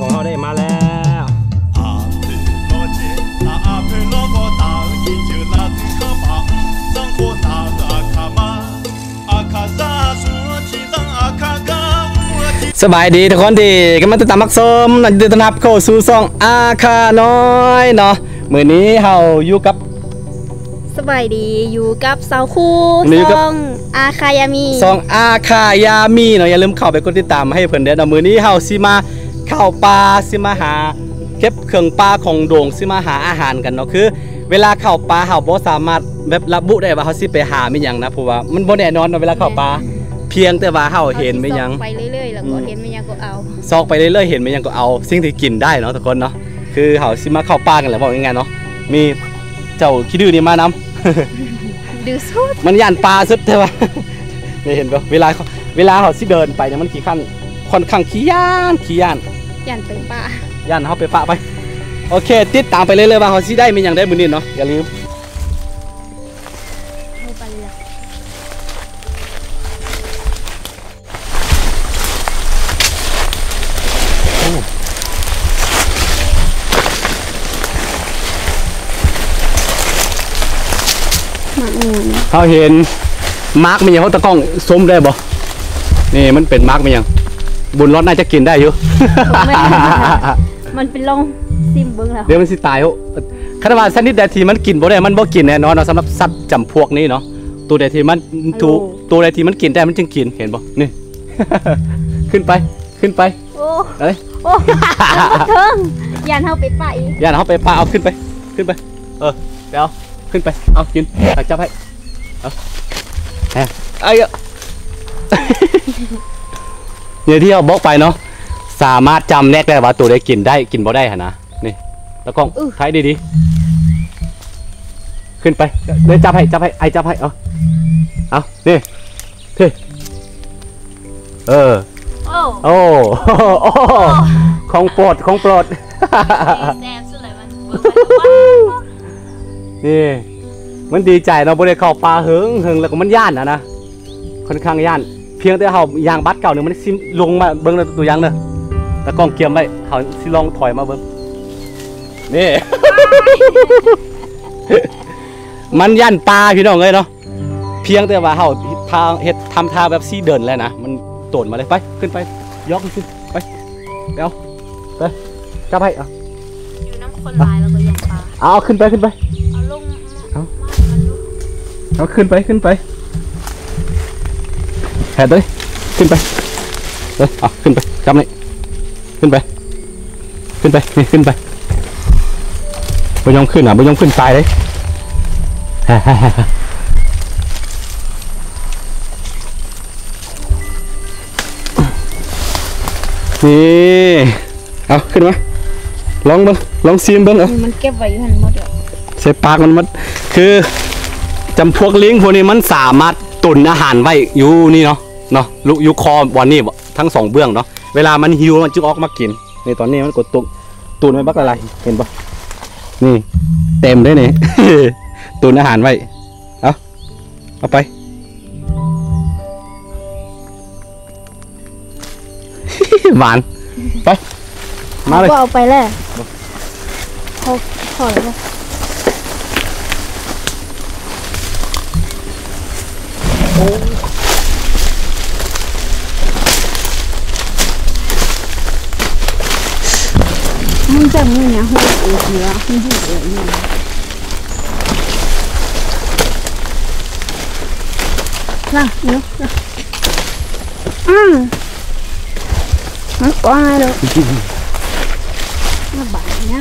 ຂອງເຮົາໄດ້ມາແລ້ວ. ສະບາຍດີທຸກຄົນທີ່ກຳລັງຕິດຕາມຮັບຊົມເນາະ, ຍິນດີຕ້ອນຮັບເຂົ້າສູ່ຊ່ອງອາຄານ້ອຍເນາະ. ມື້ນີ້ເຮົາຢູ່ກັບ ສະບາຍດີ ຢູ່ກັບສາວຄູ ມື້ນີ້ຢູ່ກັບ ຊ່ອງອາຄາຢາມີ ຊ່ອງອາຄາຢາມີເນາະ. ຢ່າລືມເຂົ້າໄປກົດຕິດຕາມໃຫ້ເພິ່ນເດີ້ເນາະ. ມື້ນີ້ເຮົາຊິມາເຂົ້າປ່າ ຊິມາຫາເກັບເຄື່ອງປ່າຂອງດົງ ຊິມາຫາອາຫານກັນເນາະ. ຄືເວລາເຂົ້າປ່າເຮົາບໍ່ສາມາດແບບລະບຸໄດ້ວ່າເຮົາຊິໄປຫາແມ່ນຫຍັງນະ ເພາະວ່າມັນບໍ່ແນ່ນອນເນາະ ເວລາເຂົ້າປ່າ. ແມ່ນ ພຽງແຕ່ວ່າເຮົາເຫັນແມ່ນຫຍັງ ເຮົາຊິຊອກໄປເລື້ອຍໆ ແລ້ວກໍ ອືມ ເຫັນແມ່ນຫຍັງກໍເອົາ ຊອກໄປເລື້ອຍໆ ເຫັນແມ່ນຫຍັງກໍເອົາ ສິ່ງທີ່ກິນໄດ້ເນາະທຸກຄົນເນາະ. ຄືເຮົາຊິມາເຂົ້າປ່າກັນແຫຼະ ເວົ້າງ່າຍໆເນາະ. ມີເຈົ້າຂີ້ດື້ນີ້ມານຳ ດື້ສຸດ ມັນຢ້ານປ່າສຸດແທ້ວ່າ. ນີ້ເຫັນບໍ່ ເວລາ ເວລາເຮົາຊິເດີນໄປນີ້ ມັນຂີ້ຄ້ານ ຄ່ອນຂ້າງຂີ້ຢ້ານ ຂີ້ຢ້ານ ຢ້ານໄປປະ ຢ້ານເຮົາໄປປະໄປ. ໂອເຄ ຕິດຕາມໄປເລື້ອຍໆວ່າເຮົາຊິໄດ້ແມ່ນຫຍັງໄດ້ມື້ນີ້ເນາະ. ຢ່າລືມ ໝາກມ່ວງ ເຮົາເຫັນໝາກແມ່ນຫຍັງ ເຮົາຕາກ້ອງຊົມໄດ້ບໍ່? ນີ້ມັນເປັນໝາກແມ່ນຫຍັງ? ບຸນລອດໜ້າຈະກິນໄດ້ຢູ່ ມັນເປັນ ລອງຊິມເບິ່ງແລ້ວ ດຽວມັນຊິຕາຍ. ຄັນວ່າຊະນິດໃດທີ່ມັນກິນບໍ່ໄດ້ ມັນບໍ່ກິນແນ່ນອນເນາະ ສຳລັບສັດຈຳພວກນີ້ເນາະ. ໂຕໃດທີ່ມັນ ໂຕ ໂຕໃດທີ່ມັນກິນໄດ້ ມັນຈຶ່ງກິນ ເຫັນບໍ່? ນີ້ ຂຶ້ນໄປ ຂຶ້ນໄປ ໂອ້ ເອີຍ ໂອ້ ເທິງ ຢ້ານເຮົາໄປປະອີກ ຢ້ານເຮົາໄປປະ. ເອົາ ຂຶ້ນໄປ ຂຶ້ນໄປ ເອີ ໄປເອົາ ຂຶ້ນໄປ ເອົາ ກິນ ຈັບໃຫ້ ເອົາ ເອົາ ເອີ ຢ່າງທີ່ເຮົາບອກໄປເນາະ ສາມາດຈຳແນກໄດ້ວ່າໂຕໃດກິນໄດ້ ກິນບໍ່ໄດ້ຫັ້ນນະ. ນີ້ ຕາກ້ອງ ອື ຖ່າຍດີໆ ຂຶ້ນໄປ ເດີ ຈັບໃຫ້ ຈັບໃຫ້ ອ້າຍຈັບໃຫ້ ເອົາ ເອົາ ນີ້ ເອີ ໂອ້ ໂອ້ ຂອງໂປດ ຂອງໂປດ ແຊບສຸດເລີຍມັນ ນີ້ ມັນດີໃຈເນາະ ບໍ່ໄດ້ເຂົ້າປ່າເຫິງໆ ແລ້ວກໍມັນຢ້ານນະນະ ຄ່ອນຂ້າງຢ້ານ. ພຽງແຕ່ເຮົາຍ່າງບາດກ້າວໜຶ່ງ ມັນຊິລົງມາເບິ່ງເດີ ຕົວຢ່າງເດີ ຕາກ້ອງກຽມໄວ້ ເຮົາຊິລອງຖອຍມາເບິ່ງ. ນີ້ ມັນຢ້ານປ່າພີ່ນ້ອງເອີຍເນາະ. ພຽງແຕ່ວ່າເຮົາເຮັດທ່າ ເຮັດທຳທ່າແບບຊິເດີນແລ້ວນະ ມັນໂຕນມາເລີຍ. ໄປ ຂຶ້ນໄປ ຢອກຂຶ້ນ ໄປ ໄປເອົາ ໄປ ຈັບໃຫ້ ເອົາ ຢູ່ນຳຄົນຫຼາຍແລ້ວກໍຢ້ານປ່າ. ເອົາ ຂຶ້ນໄປ ຂຶ້ນໄປ ເອົາລົງ ເອົາ ເອົາ ຂຶ້ນໄປ ຂຶ້ນໄປ ແຮດເອີຍ ຂຶ້ນໄປ ເອີ ເອົາ ຂຶ້ນໄປ ຈັບນີ້ ຂຶ້ນໄປ ຂຶ້ນໄປ ນີ້ ຂຶ້ນໄປ. ບໍ່ຍອມຂຶ້ນນະ ບໍ່ຍອມຂຶ້ນ ຕາຍເດ້. ນີ້ ເອົາ ຂຶ້ນມາ ລອງເບິ່ງ ລອງຊີມເບິ່ງ. ເອົາ ມັນເກັບໄວ້ຢູ່ຫັ້ນໝົດແລ້ວ ໃສ່ປາກມັນໝົດ. ຄືຈຳພວກລິງພວກນີ້ ມັນສາມາດຕຸນອາຫານໄວ້ຢູ່ນີ້ເນາະ ເນາະ ຢູ່ຄໍບ່ອນນີ້ ທັງສອງເບື້ອງເນາະ. ເວລາມັນຫິວ ມັນຈຶ່ງອອກມາກິນ. ນີ້ ຕອນນີ້ມັນກໍຕຸນ ຕຸນໄວ້ບັກຫຼາຍໆ ເຫັນບໍ່? ນີ້ ເຕັມເດ້ນີ້ ຕຸນອາຫານໄວ້. ເອົາ ເອົາໄປ ຫວານ ໄປ ມາເລີຍ. ບໍ່ເອົາໄປແລ້ວ ພໍ ພໍແລ້ວ. ມັນຈະມີຫຍັງໃຫ້ເອເຊຍ ມັນຢູ່ເອເຊຍ ລະ ເນາະ ອືມ ມັນກວ້າງເລີຍ ລະບາຍນະ.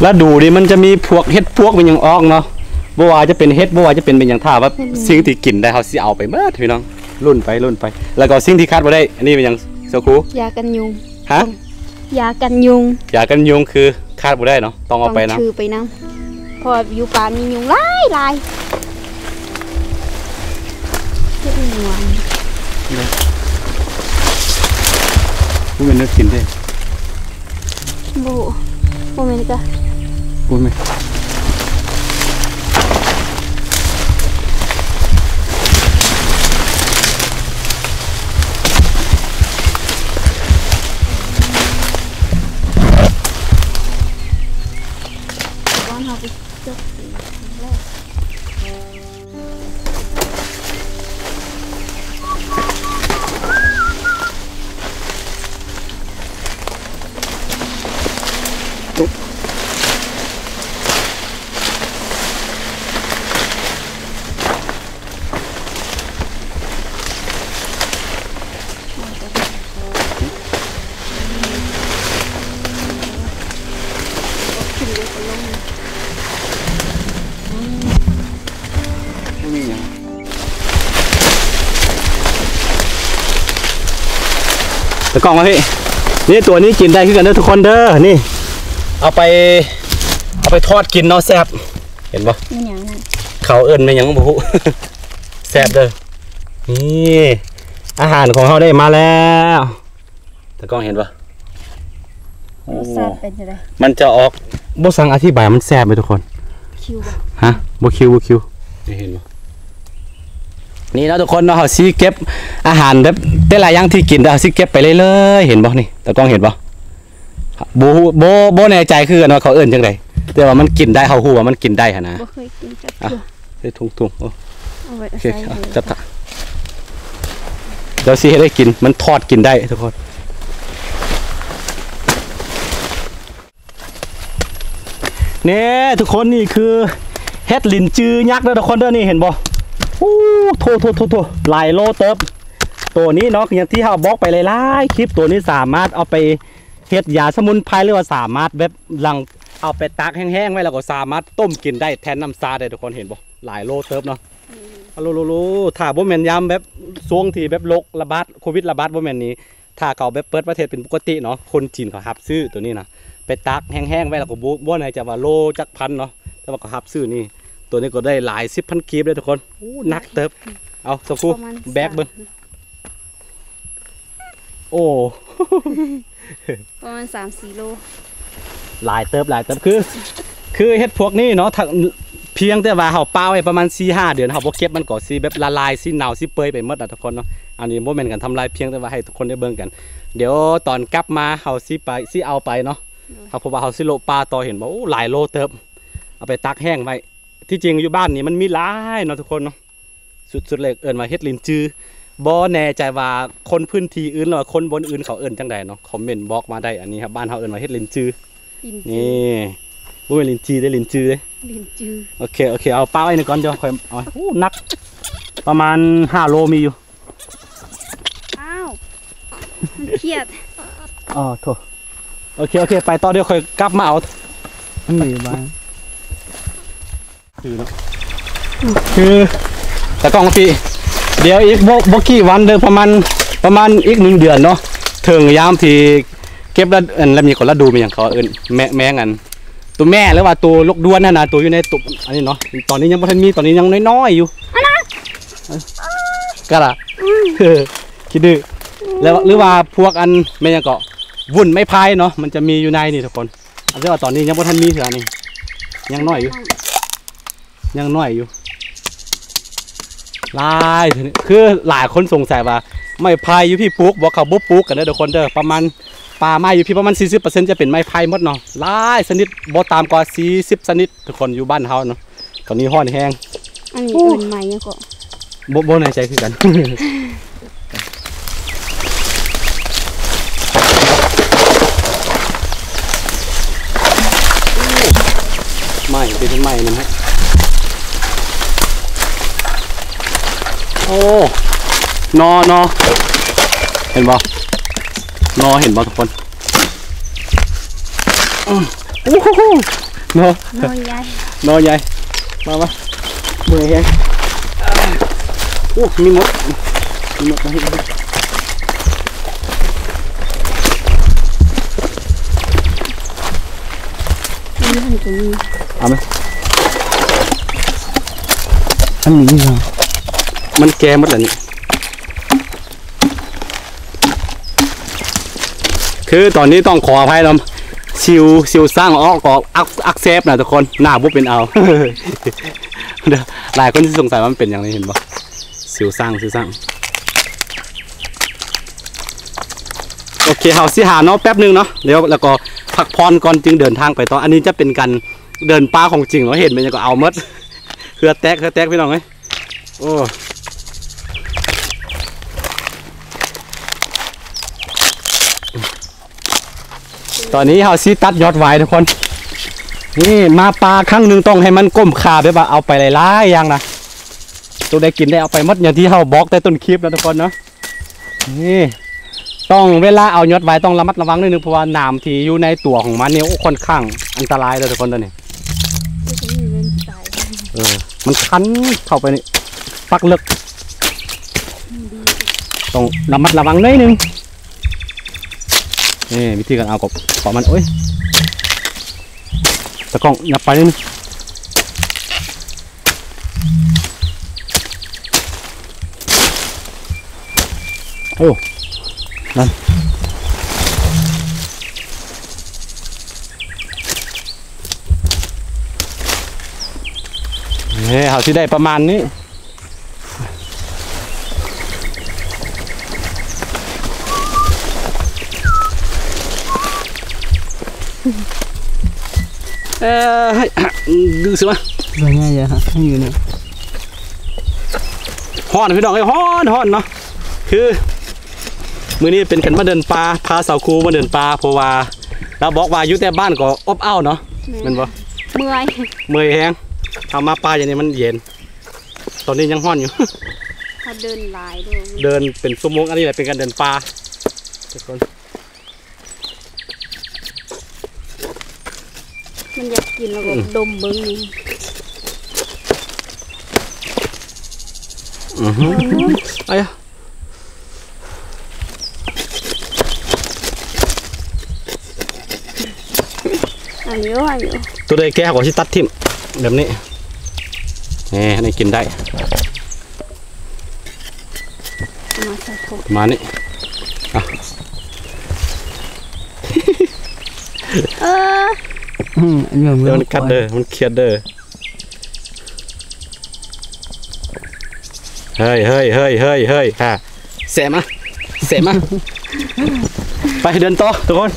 ລະດູນີ້ມັນຈະມີພວກເຫັດປວກ ມັນຍັງອອກເນາະ ບໍ່ວ່າຈະເປັນເຫັດ ບໍ່ວ່າຈະເປັນແມ່ນຫຍັງ ຖ້າວ່າ ເຫັດ ສິ່ງທີ່ກິນໄດ້ ເຮົາຊິເອົາໄປໝົດ ພີ່ນ້ອງ ລຸ້ນໄປ ລຸ້ນໄປ. ແລ້ວກໍສິ່ງທີ່ຂາດບໍ່ໄດ້ ອັນນີ້ແມ່ນຫຍັງ ສາວຄູ? ຢາກັນຍຸງ. ຮະ? ຢາກັນຍຸງ. ຢາກັນຍຸງຄືຂາດບໍ່ໄດ້ເນາະ ຕ້ອງເອົາໄປນຳ ຕ້ອງຖືໄປນຳ ເພາະວ່າຢູ່ປ່າມີຍຸງຫຼາຍໆ. ເຮັດຫຍັງຫວານ ບໍ່ແມ່ນແນວກິນເດ້. ບໍ່ ບໍ່ແມ່ນກະ ບໍ່ແມ່ນ. ຕາກ້ອງມາພີ່ ນີ້ ຕົວນີ້ກິນໄດ້ຄືກັນເດີທຸກຄົນເດີ. ນີ້ ເອົາໄປ ເອົາໄປທອດກິນເນາະ ແຊບ. ເຫັນບໍ່? ແມ່ນຫຍັງນັ້ນ? ເຂົາເອີ້ນແມ່ນຫຍັງບໍ່ຮູ້. ແຊບເດີ. ນີ້ ອາຫານຂອງເຮົາໄດ້ມາແລ້ວ. ຕາກ້ອງເຫັນບໍ່? ໂອ້ ລົດຊາດເປັນຈັ່ງໃດ? ມັນຈະອອກ ບໍ່ຊ່າງອະທິບາຍ ມັນແຊບເລີຍທຸກຄົນ. ຄິວບໍ່? ຮະ? ບໍ່ຄິວ ບໍ່ຄິວ. ນີ້ເຫັນບໍ່? ນີ້ເນາະທຸກຄົນເນາະ ເຮົາຊິເກັບອາຫານແບບແຕ່ລະຢ່າງທີ່ກິນ ເຮົາຊິເກັບໄປເລື້ອຍໆ. ເຫັນບໍ່ນີ້? ຕາກ້ອງເຫັນບໍ່? ບໍ່ຮູ້ ບໍ່ ບໍ່ແນ່ໃຈຄືກັນວ່າເຂົາເອີ້ນຈັ່ງໃດ ແຕ່ວ່າມັນກິນໄດ້ ເຮົາຮູ້ວ່າມັນກິນໄດ້ຫັ້ນນະ. ບໍ່ເຄີຍກິນຈັກເທື່ອ. ໃສ່ຖົງໆ. ໂອ້ ເອົາໄວ້ ໂອເຄ ໃສ່ ເອົາ ຈັບຖາ ດຽວຊິເຮັດໃຫ້ກິນ ມັນທອດກິນໄດ້ທຸກຄົນ. ແນ່ ທຸກຄົນ ນີ້ຄືເຫັດລິນຈືຍັກເດີທຸກຄົນເດີ. ນີ້ເຫັນບໍ່? ໂອ້ ໂທ້ໆໆໆ ຫຼາຍໂລເຕີບ. ໂຕນີ້ເນາະ ຢ່າງທີ່ເຮົາບອກໄປຫຼາຍໆຄລິບ ໂຕນີ້ສາມາດເອົາໄປ ເຮັດຢາສະໝຸນໄພ ຫຼືວ່າສາມາດແບບຫຼັງເອົາໄປຕາກແຫ້ງໆໄວ້ ແລ້ວກໍສາມາດຕົ້ມກິນໄດ້ແທນນ້ຳຊາໄດ້ທຸກຄົນ. ເຫັນບໍ່? ຫຼາຍໂລເຕີບເນາະ. ອືມ ໂລໆໆ ຖ້າບໍ່ແມ່ນຍາມແບບຊ່ວງທີ່ແບບໂລກລະບາດ ໂຄວິດລະບາດ ບໍ່ແມ່ນນີ້ ຖ້າເຂົາແບບເປີດປະເທດເປັນປົກກະຕິເນາະ ຄົນຈີນເຂົາຮັບຊື້ໂຕນີ້ນະ ໄປຕາກແຫ້ງໆໄວ້ ແລ້ວກໍບໍ່ ບໍ່ແນ່ໃຈວ່າໂລຈັກພັນເນາະ ແຕ່ວ່າເຂົາຮັບຊື້ນີ້ ໂຕນີ້ກໍໄດ້ຫຼາຍສິບພັນກີບເດ້ທຸກຄົນ. ໂອ້ ໜັກເຕີບ. ເອົາ ສາວຄູ ປະມານ ແບກເບິ່ງ ສາມ ໂອ້ ປະມານສາມສີ່ໂລ. ຫຼາຍເຕີບ ຫຼາຍເຕີບ. ຄື ຄືເຫັດພວກນີ້ເນາະ ຖ້າ ພຽງແຕ່ວ່າເຮົາປະໄວ້ປະມານສີ່ຫ້າເດືອນ ເຮົາບໍ່ເກັບ ມັນກໍຊິແບບລະລາຍ ຊິເນົ່າ ຊິເປື່ອຍໄປໝົດນະທຸກຄົນເນາະ. ອັນນີ້ບໍ່ແມ່ນການທຳລາຍ ພຽງແຕ່ວ່າໃຫ້ທຸກຄົນໄດ້ເບິ່ງກັນ. ດຽວຕອນກັບມາເຮົາຊິໄປ ຊິເອົາໄປເນາະ. ໂດຍ ເຮົາ ເພາະວ່າເຮົາຊິເລາະປ່າຕໍ່. ເຫັນບໍ່? ໂອ້ ຫຼາຍໂລເຕີບ. ເອົາໄປຕາກແຫ້ງໄວ້. ທີ່ຈິງຢູ່ບ້ານນີ້ມັນມີຫຼາຍເນາະທຸກຄົນເນາະ. ສຸດໆເລີຍ ເອີ້ນວ່າເຫັດລິນຈື. ບໍ່ແນ່ໃຈວ່າຄົນພື້ນທີ່ອື່ນ ຫຼືວ່າຄົນບ່ອນອື່ນເຂົາເອີ້ນຈັ່ງໃດເນາະ ຄອມເມັນບອກມາໄດ້. ອັນນີ້ ບ້ານເຮົາເອີ້ນວ່າເຫັດລິນຈື. ລິນຈື ນີ້ ບໍ່ແມ່ນລິນຈີເດ້ ລິນຈືເດ້ ລິນຈື. ໂອເຄ ໂອເຄ ເອົາປະໄວ້ນີ້ກ່ອນ ດຽວຄ່ອຍເອົາ. ໂອ້ ໜັກ ປະມານຫ້າໂລມີຢູ່. ອ້າວ ມັນຄຽດ. ອໍ ໂທ້ ໂອເຄ ໂອເຄ ໄປຕໍ່ ດຽວຄ່ອຍກັບມາເອົາ. ມັນມີບາງ ຄືເນາະ ຄືຕາກ້ອງຕິ ດຽວອີກບໍ່ ບໍ່ກີ່ວັນເດີ ປະມານ ປະມານອີກໜຶ່ງເດືອນເນາະ ເຖິງຍາມທີ່ເກັບລະ ອັນ ລະມີ ກໍລະດູແມ່ນຫຍັງເຂົາເອີ້ນ ແມ ແມງອັນ ໂຕແມ່ ຫຼືວ່າໂຕລູກດ້ວນຫັ້ນນະ ໂຕຢູ່ໃນຕຸບອັນນີ້ເນາະ. ຕອນນີ້ຍັງບໍ່ທັນມີ ຕອນນີ້ຍັງນ້ອຍໆຢູ່. ກະລະ ອືມ ຂີ້ດື້ ແລ້ວ ຫຼືວ່າພວກອັນ ແມ່ນຫຍັງເກາະ ວຸ້ນໄມ້ພາຍເນາະ ມັນຈະມີຢູ່ໃນນີ້ທຸກຄົນ. ອັນທີ່ວ່າຕອນນີ້ຍັງບໍ່ທັນມີເທື່ອນີ້ ຍັງນ້ອຍຢູ່ ຍັງນ້ອຍຢູ່ ຫຼາຍ. ຄືຫຼາຍຄົນສົງໄສວ່າໄມ້ໄຜ່ຢູ່ພີ້ປູກບໍ່? ເຂົາບໍ່ປູກກັນເດີທຸກຄົນເດີ. ປະມານປ່າໄມ້ຢູ່ພີ້ປະມານສີ່ສິບເປີເຊັນຈະເປັນໄມ້ໄຜ່ໝົດເນາະ. ຫຼາຍຊະນິດ ບໍ່ຕ່ຳກວ່າສີ່ສິບຊະນິດທຸກຄົນ ຢູ່ບ້ານເຮົາເນາະ. ຕອນນີ້ຮ້ອນແຮງ. ອັນນີ້ເອີ້ນໄມ້ຫຍັງເກາະ? ບໍ່ ບໍ່ແນ່ໃຈຄືກັນ. ໄມ້ ເປັນໄມ້ນຳຮະ. ໂອ້ ໜໍ່ ໜໍ່ ເຫັນບໍ່? ໜໍ່ ເຫັນບໍ່ທຸກຄົນ? ອືມ ໂອ້ໂຫ ໜໍ່ ໜໍ່ໃຫຍ່ ໜໍ່ໃຫຍ່ ມາ ມາ ເມື່ອຍແຮງ. ໂອ້ ມີມົດ ມີມົດມາເຮັດ ນີ້ຫັ້ນກໍມີ ເອົາໄໝ? ອັນນີ້ ມັນແກ່ໝົດແລ້ວນີ້. ຄືຕອນນີ້ຕ້ອງຂໍອະໄພນຳ ສິວ ສິວສ້າງອອກກໍອັກ ອັກເສບນະທຸກຄົນ ໜ້າບໍ່ເປັນເອົາ. ຫຼາຍຄົນຊິສົງໄສວ່າມັນເປັນຫຍັງນີ້ ເຫັນບໍ່? ສິວສ້າງ ສິວສ້າງ. ໂອເຄ ເຮົາຊິຫາເນາະ ແປັບໜຶ່ງເນາະ ແລ້ວ ແລ້ວກໍພັກຜ່ອນກ່ອນຈຶ່ງເດີນທາງໄປຕໍ່. ອັນນີ້ຈະເປັນການ ເດີ່ນປ່າຂອງຈິງເນາະ ເຫັນແມ່ນຫຍັງກໍເອົາໝົດ ເຫື່ອແຕກ ເຫື່ອແຕກ ພີ່ນ້ອງເອີຍ. ໂອ້ ຕອນນີ້ເຮົາຊິຕັດຍອດຫວາຍທຸກຄົນ. ນີ້ມາປ່າຄັ້ງໜຶ່ງຕ້ອງໃຫ້ມັນກົ້ມຄ່າ ແບບວ່າເອົາໄປຫຼາຍໆຢ່າງນະ ໂຕໃດກິນໄດ້ເອົາໄປໝົດ ຢ່າງທີ່ເຮົາບອກແຕ່ຕົ້ນຄລິບນະທຸກຄົນເນາະ. ນີ້ຕ້ອງ ເວລາເອົາຍອດຫວາຍຕ້ອງລະມັດລະວັງໜ້ອຍໜຶ່ງ ເພາະວ່າໜາມທີ່ຢູ່ໃນຕົວຂອງມັນນີ້ ໂອ້ ຂ້ອນຂ້າງອັນຕະລາຍເລີຍທຸກຄົນ ຕົວນີ້. ເອີ ມັນຄັນເຂົ້າໄປໃນປາກເລິກ ຕ້ອງລະມັດລະວັງໜ້ອຍໜຶ່ງ. ນີ້ວິທີການເອົາກໍປະມານ ໂອ້ຍ ຕາກ້ອງຫຍັບໄປໜ້ອຍໜຶ່ງ. ໂອ້ ນັ້ນ ເອີ ເຮົາຊິໄດ້ປະມານນີ້. ເອີ ໃຫ້ ດຶງຊິມາ ບໍ່ງ່າຍເລີຍຮະ ໃຫ້ຢູ່ນີ້. ຮ້ອນພີ່ນ້ອງເອີຍ ຮ້ອນ ຮ້ອນເນາະ. ຄືມື້ນີ້ເປັນການມາເດີນປ່າ ພາສາວຄູມາເດີນປ່າ ເພາະວ່າລາວບອກວ່າຢູ່ແຕ່ບ້ານກໍອົບອ້າວເນາະ ແມ່ນ ແມ່ນບໍ່? ເມື່ອຍ ເມື່ອຍແຮງ. ເຮົາມາປ່າຢ່າງນີ້ມັນເຢັນ. ຕອນນີ້ຍັງຮ້ອນຢູ່ ເຮົາເດີນຫຼາຍເດີ ເດີນເປັນຊົ່ວໂມງ. ອັນນີ້ແຫຼະເປັນການເດີນປ່າທຸກຄົນ. ມັນຢາກກິນ ແລ້ວກໍ ອືມ ດົມເບິ່ງ. ອືຫື ອາຍະ ອັນນີ້ ອັນນີ້ ຕົວໃດແກ່ເຮົາກໍຊິຕັດຖິ້ມແບບນີ້. ນີ້ ອັນນີ້ກິນໄດ້. ເອົາມາໃສ່ຖົງ ມານີ້ ອ່ະ ເອີ ອືມ ດຽວມັນກັດເດີ ມັນຄຽດເດີ. ເຮີ້ຍ ເຮີ້ຍ ເຮີ້ຍ ເຮີ້ຍ ເຮີ້ຍ ຫາ ແຊະມາ ແຊະມາ ໄປເດີນຕໍ່ທຸກຄົນ.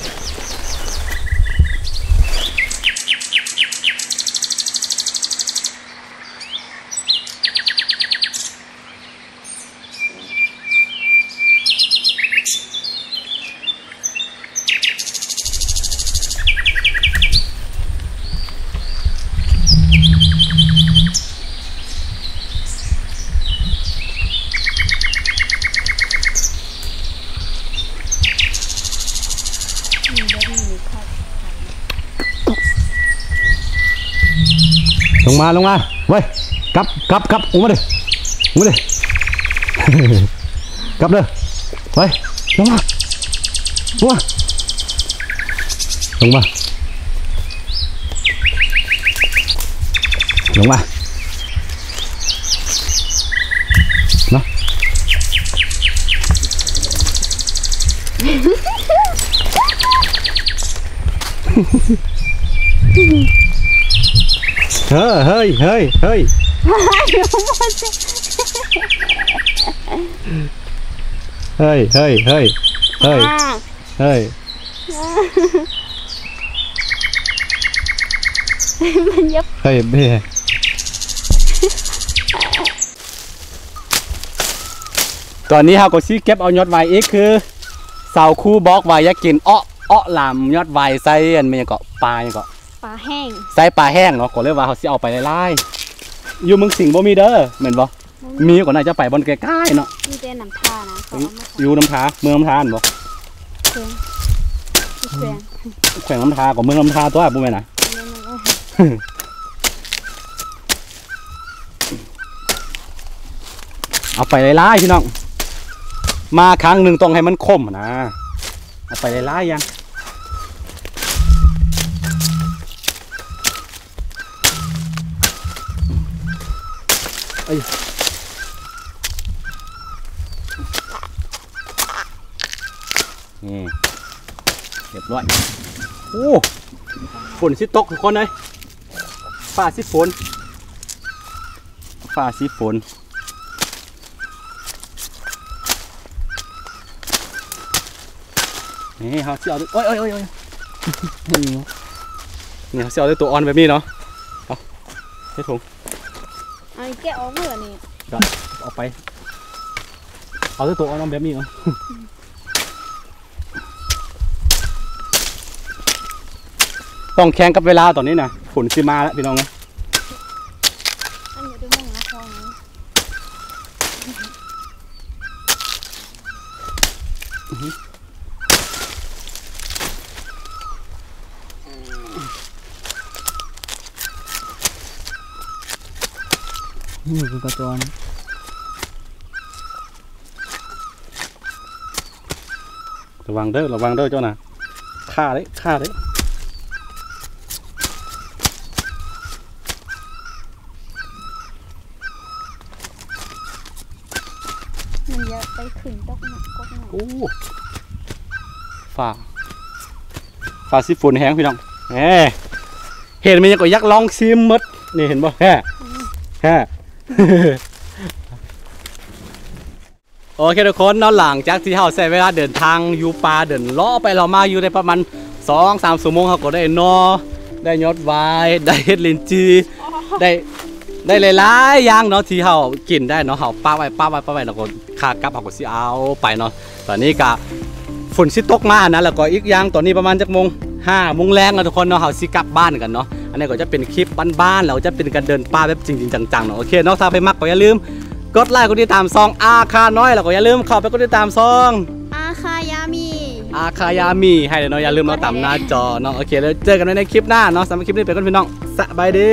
ລົງມາ ລົງມາ ເວີຍ ກັບ ກັບ ກັບ ອອກມາເດີ ອອກມາເດີ ກັບເດີ ໄປ ລົງມາ ລົງມາ ລົງມາ ລົງມາ ເນາະ. ເຮີ້ຍ ເຮີ້ຍ ເຮີ້ຍ ເຮີ້ຍ ເຮີ້ຍ ເຮີ້ຍ ເຮີ້ຍ ເຮີ້ຍ ມັນຍັບ ເຮີ້ຍ ເບ້. ຕອນນີ້ເຮົາກໍຊິເກັບເອົາຍອດຫວາຍອີກ ຄືສາວຄູບອກວ່າຢາກກິນເອາະ ເອາະຫຼາມຍອດຫວາຍໃສ່ອັນແມ່ນຫຍັງເກາະ ປາຫຍັງເກາະ ປາແຫ້ງ ໃສ່ປາແຫ້ງເນາະ ກໍເລີຍວ່າເຮົາຊິເອົາໄປຫຼາຍໆ. ຢູ່ເມືອງສິງບໍ່ມີເດີ ແມ່ນບໍ່? ບໍ່ມີ ມີກໍໜ້າຈະໄປບ່ອນໃກ້ໆເນາະ ມີແຕ່ນ້ຳທານະ ເຂົາເອົາມາຂາຍ ຢູ່ນ້ຳທາ ເມືອງນ້ຳທາແມ່ນບໍ່? ແຂວງ ແຂວງ ແຂວງນ້ຳທາ ກໍເມືອງນ້ຳທາຕົວະ ບໍ່ແມ່ນນະ? ແມ່ນ ແມ່ນ ເອົາໄປຫຼາຍໆ ພີ່ນ້ອງ ມາຄັ້ງໜຶ່ງຕ້ອງໃຫ້ມັນຄົມນະ ເອົາໄປຫຼາຍໆຢ່າງ ເອີຍ ນີ້ ຮຽບຮ້ອຍ ໂອ້ ຝົນຊິຕົກທຸກຄົນເອີຍ ຟ້າຊິຝົນ ຟ້າຊິຝົນ ນີ້ເຮົາຊິເອົາ ໂອ້ຍ ໂອ້ຍ ໂອ້ຍ ໂອ້ຍ. ນີ້ ເຮົາຊິເອົາແຕ່ຕົວອ່ອນແບບນີ້ເນາະ ເອົາ ໃສ່ຖົງ ເອົາແກະອອກເລີຍນີ້ ກໍເອົາໄປ ເອົາແຕ່ຕົວອ່ອນແບບນີ້ເນາະ ຕ້ອງແຂ່ງກັບເວລາຕອນນີ້ນະ ຝົນຊິມາແລ້ວພີ່ນ້ອງເອີຍ ອັນນີ້ໄດ້ມອງນະ ນີ້ຄືກະຈອນ ລະວັງເດີ ລະວັງເດີເຈົ້ານະ ຄາເດ້ ຄາເດ້. ມັນຢາກໄປຂຶ້ນດອກນະ ກົກນະ ໂອ້ ຟ້າ ຟ້າຊິຝົນແຮງພີ່ນ້ອງ ແໝ ເຫັນມັນຍັງກໍຢາກລອງຊີມໝົດ ນີ້ເຫັນບໍ່ ແຮະ ອືມ ແຮະ ໂອເຄທຸກຄົນເນາະ ຫຼັງຈາກທີ່ເຮົາໃຊ້ເວລາເດີນທາງຢູ່ປ່າ ເດີນເລາະໄປເລາະມາຢູ່ໄດ້ປະມານສອງສາມຊົ່ວໂມງ ເຮົາກໍໄດ້ໜໍ່ ໄດ້ຍອດຫວາຍ ໄດ້ເຫັດລິນຈີ່ ໄດ້ ໄດ້ຫຼາຍໆຢ່າງເນາະ ທີ່ເຮົາກິນໄດ້ເນາະ ເຮົາປະໄວ້ ປະໄວ້ ປະໄວ້ ແລ້ວກໍຂາກັບເຮົາກໍຊິເອົາໄປເນາະ. ຕອນນີ້ກະຝົນຊິຕົກມານະ ແລ້ວກໍອີກຢ່າງຕອນນີ້ປະມານຈັກໂມງ ຫ້າໂມງແລງແລ້ວທຸກຄົນເນາະ ເຮົາຊິກັບບ້ານກັນເນາະ. ອັນນີ້ກໍຈະເປັນຄລິບບ້ານໆ ແລ້ວກໍຈະເປັນການເດີນປ່າແບບຈິງໆຈັງໆເນາະ. ໂອເຄເນາະ ຖ້າໃຜມັກກໍຢ່າລືມກົດໄລກົດຕິດຕາມຊ່ອງອາຄານ້ອຍ ແລ້ວກໍຢ່າລືມເຂົ້າໄປກົດຕິດຕາມຊ່ອງ ອາຄາຢາມີ ອາຄາຢາມີ ໃຫ້ເນາະ ຢ່າລືມເນາະ ຕາມໜ້າຈໍເນາະ. ໂອເຄ ແລ້ວເຈີກັນໃໝ່ໃນຄລິບໜ້າເນາະ. ສຳລັບຄລິບນີ້ໄປກ່ອນພີ່ນ້ອງ ສະບາຍດີ.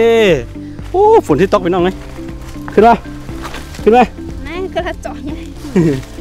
ໂອ້ ຝົນຊິຕົກພີ່ນ້ອງເອີຍ ຂຶ້ນມາ ຂຶ້ນມາ ແມ່ນກະລະຈອກໃຫຍ່.